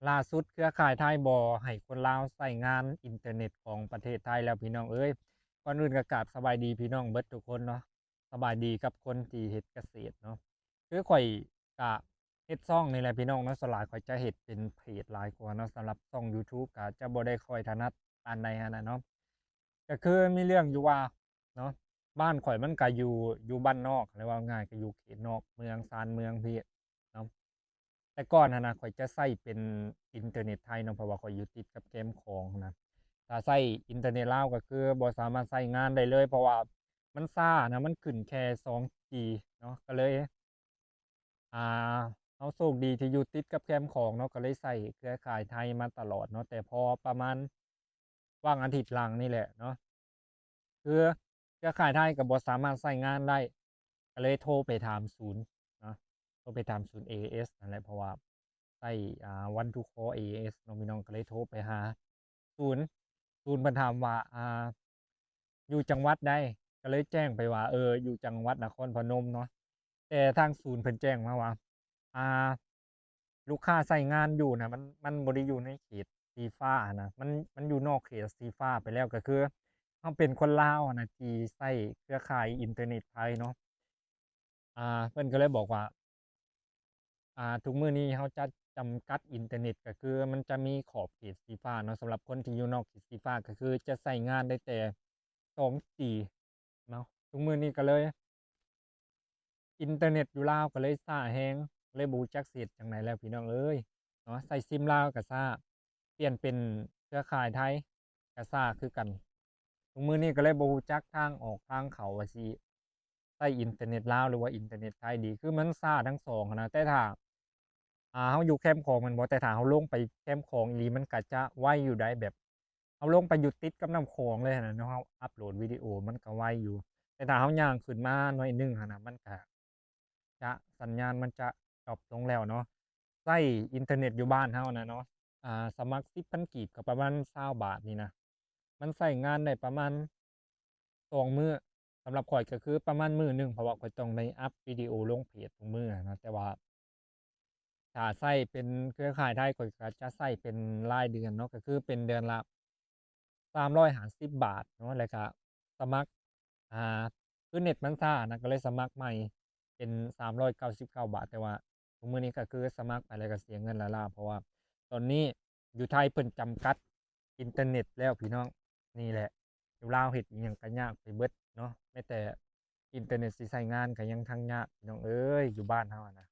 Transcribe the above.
ລ່າສຸດເຄືອຂ່າຍໄທບໍ່ໃຫ້ຄົນລາວໃຊ້ງານອິນເຕີເນັດຂອງປະເທດໄທແລ້ວພີ່ນ້ອງເອີຍ. ກ່ອນອື່ນກໍກາບສະບາຍດີພີ່ນ້ອງເບິດທຸກຄົນເນາະ, ສະບາຍດີກັບຄົນທີ່ເຮັດກະເສດເນາະ. ຄືຂ້ອຍກະເຮັດຊ່ອງນີ້ແຫຼະພີ່ນ້ອງເນາະ, ສ່ວນຫຼາຍຂ້ອຍຈະເຮັດເປັນເພຈຫຼາຍກວ່າເນາະ, ສຳລັບຊ່ອງ YouTube ກະຈະບໍ່ໄດ້ຄ່ອຍຖະໜັດປານໃດຫັ້ນນະເນາະ. ກໍຄືມີເລື່ອງຢູ່ວ່າເນາະ, ບ້ານຂ້ອຍມັນກະຢູ່ ຢູ່ບ້ານນອກ ຫຼືເວົ້າງ່າຍກໍຢູ່ເຂດນອກເມືອງຊານເມືອງພີ້ເນາະ. ແຕ່ກ່ອນຫັ້ນນະ ຂ້ອຍຈະໃຊ້ເປັນອິນເຕີເນັດໄທເນາະ, ເພາະວ່າຂ້ອຍຢູ່ຕິດກັບແຄມຂອງນະ. ຖ້າໃຊ້ອິນເຕີເນັດລາວກໍຄືບໍ່ສາມາດໃຊ້ງານໄດ້ເລີຍ ເພາະວ່າມັນຊ້ານະ, ມັນຂຶ້ນແຄ່ສອງຈີເນາະ, ກໍເລີຍ ອ່າ ເຮົາໂຊກດີທີ່ຢູ່ຕິດກັບແຄມຂອງເນາະ, ກໍເລີຍໃຊ້ເຄືອຂ່າຍໄທມາຕະຫຼອດເນາະ. ແຕ່ພໍປະມານຫວ່າງອາທິດຫຼັງນີ້ແຫຼະເນາະ, ຄືເຄືອຂ່າຍໄທກໍບໍ່ສາມາດໃຊ້ງານໄດ້, ກໍເລີຍໂທໄປຖາມສູນເນາະ, ໂທໄປຖາມສູນເອເອສນັ້ນແຫຼະ, ເພາະວ່າໃຊ້ ອ່າ One to Call ເອເອສເນາະພີ່ນ້ອງ, ກໍເລີຍໂທໄປຫາສູນ, ສູນເພິ່ນຖາມວ່າ ອ່າ ຢູ່ຈັງຫວັດໃດ? ກໍເລີຍແຈ້ງໄປວ່າ ເອີ ຢູ່ຈັງຫວັດນະຄອນພະນົມເນາະ. ແຕ່ທາງສູນເພິ່ນແຈ້ງມາວ່າ ອ່າ ລູກຄ້າໃຊ້ງານຢູ່ນະ ມັນ ມັນບໍ່ໄດ້ຢູ່ໃນເຂດສີຟ້ານະ, ມັນ ມັນຢູ່ນອກເຂດສີຟ້າໄປແລ້ວ. ກໍຄືເຮົາເປັນຄົນລາວນະ ທີ່ໃຊ້ເຄືອຂ່າຍອິນເຕີເນັດໄທເນາະ, ອ່າ ເພິ່ນກໍເລີຍບອກວ່າ ອ່າ ທຸກມື້ນີ້ເຮົາຈະຈຳກັດອິນເຕີເນັດ, ກໍຄືມັນຈະມີຂອບເຂດສີຟ້າເນາະ. ສຳລັບຄົນທີ່ຢູ່ນອກເຂດສີຟ້າ ກໍຄືຈະໃຊ້ງານໄດ້ແຕ່ສອງຈີເນາະ. ທຸກມື້ນີ້ກໍເລີຍ ອິນເຕີເນັດຢູ່ລາວກໍເລີຍຊ້າແຮງ, ເລີຍບໍ່ຮູ້ຈັກຊິເຮັດຈັ່ງໃດແລ້ວພີ່ນ້ອງເອີຍເນາະ. ໃຊ້ຊິມລາວກໍຊ້າ, ປ່ຽນເປັນເຄືອຂ່າຍໄທກໍຊ້າຄືກັນ. ທຸກມື້ນີ້ກໍເລີຍບໍ່ຮູ້ຈັກທາງອອກທາງເຂົ້າວ່າຊິໃຊ້ອິນເຕີເນັດລາວ ຫຼືວ່າອິນເຕີເນັດໄທດີ, ຄືມັນຊ້າທັງສອງຫັ້ນນະ. ແຕ່ຖ້າ ອ່າ ເຮົາຢູ່ແຄມຂອງແມ່ນບໍ່, ແຕ່ຖ້າເຮົາລົງໄປແຄມຂອງອີ່ຫຼີ ມັນກໍຈະໄວຢູ່ໃດ໋, ແບບເຮົາລົງໄປຢູ່ຕິດກັບນ້ຳຂອງເລີຍຫັ້ນນະເນາະ, ເຮົາອັບໂຫຼດວິດີໂອມັນກໍໄວຢູ່. ແຕ່ຖ້າເຮົາຍ່າງຂຶ້ນມາໜ້ອຍໜຶ່ງຫັ້ນນະ ມັນກໍຈະ ສັນຍານມັນຈະດຣອບລົງແລ້ວເນາະ. ໃຊ້ອິນເຕີເນັດຢູ່ບ້ານເຮົານະເນາະ, ອ່າ ສະໝັກສິບພັນກີບ ກໍປະມານຊາວບາດນີ້ນະ, ມັນໃຊ້ງານໄດ້ປະມານສອງມື້. ສຳລັບຂ້ອຍກໍຄືປະມານມື້ໜຶ່ງ, ເພາະວ່າຂ້ອຍຕ້ອງໄດ້ອັບວິດີໂອລົງເພຈທຸກມື້ນະ. ແຕ່ວ່າຖ້າໃຊ້ເປັນເຄືອຂ່າຍໄທ ຂ້ອຍກໍຈະໃຊ້ເປັນລາຍເດືອນເນາະ, ກໍຄືເປັນເດືອນລະສາມຮ້ອຍຫ້າສິບບາດເນາະ, ແລ້ວກໍສະໝັກ ອ່າ ຄືເນັດມັນຊ້ານະ, ກໍເລີຍສະໝັກໃໝ່ເປັນສາມຮ້ອຍເກົ້າສິບເກົ້າບາດ. ແຕ່ວ່າທຸກມື້ນີ້ກໍຄືສະໝັກໄປແລ້ວກໍເສຍເງິນຫຼາຍໆ, ເພາະວ່າຕອນນີ້ຢູ່ໄທເພິ່ນຈຳກັດອິນເຕີເນັດແລ້ວພີ່ນ້ອງ. ນີ້ແຫຼະ ຢູ່ລາວເຮັດອີ່ຫຍັງກໍຍາກໄປເບິດເນາະ, ແມ້ແຕ່ອິນເຕີເນັດຊິໃຊ້ງານກໍຍັງທັງຍາກ ພີ່ນ້ອງເອີຍ. ຢູ່ບ້ານເຮົານະ